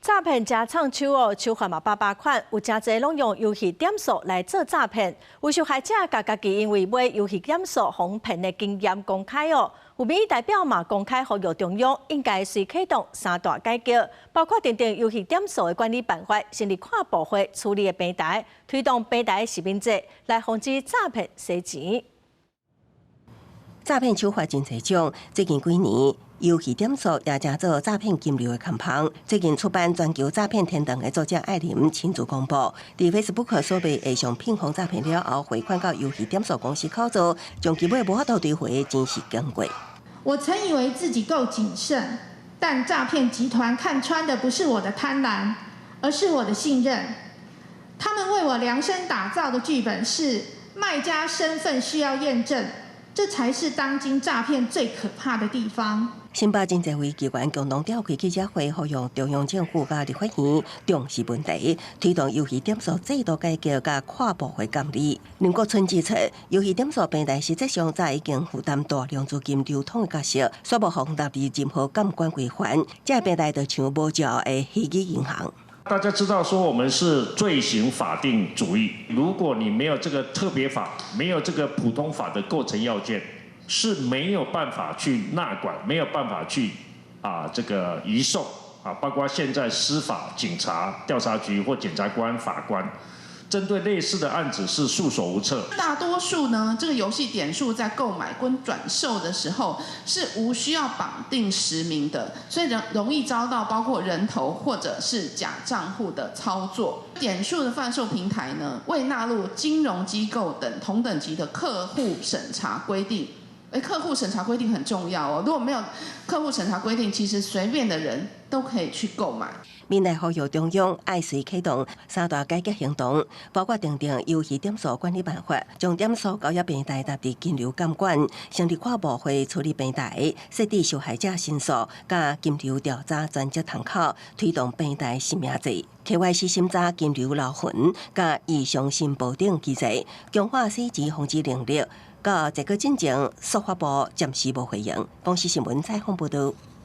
詐騙誠創手哦，手法嘛百百款，有誠濟攏用遊戲點數來做詐騙。有受害者共家己因為買遊戲點數予騙的經驗公開哦。有民意代表嘛公開呼籲中央應該隨啟動三大改革，包括訂定遊戲點數的管理辦法，成立跨部會處理的平台，推動平台實名制，來防止詐騙洗錢。詐騙手法真濟種，最近幾年，遊戲點數也成做詐騙金流的空縫。最近出版《全球詐騙天堂》的作者艾琳親自公布，佇 Facebook 所賣的上騙風詐騙了後，匯款到遊戲點數公司口座，將基本無法度追回的真實經過。我曾以為自己夠謹慎，但詐騙集團看穿的不是我的貪婪，而是我的信任。他們為我量身打造的劇本是賣家身份需要驗證，這才是當今詐騙最可怕的地方。新北真濟位議員共同召開記者會，呼籲中央政府佮立法院重視問題，推動遊戲點數制度改革佮跨部會監理。林國春指出，遊戲點數平台實際上早已經負擔大量資金流通的角色，煞無予納入任何監管規範，這個平台就像無照的虛擬銀行。大家知道說我們是罪刑法定主義，如果你沒有這個特別法，沒有這個普通法的構成要件，是沒有辦法去納管，沒有辦法去這個移送啊，包括現在司法、警察、調查局或檢察官、法官，針對類似的案子是束手無策。大多數呢，這個遊戲點數在購買跟轉售的時候是無需要綁定實名的，所以容易遭到包括人頭或者是假賬戶的操作。點數的販售平台呢，未納入金融機構等同等級的客戶審查規定。哎，客戶審查規定很重要哦。如果沒有客戶審查規定，其實隨便的人都可以去購買。民代呼籲中央愛隨啟動三大改革行動，包括訂定遊戲點數管理辦法，將點數交易平台納入金流監管，成立跨部會處理平台，設置受害者申訴佮金流調查專責窗口，推動平台實名制，KYC 審查金流留痕佮異常申報等機制，強化洗錢防治能力。到這個進前，司法部暫時無回應。公視新聞採訪報導。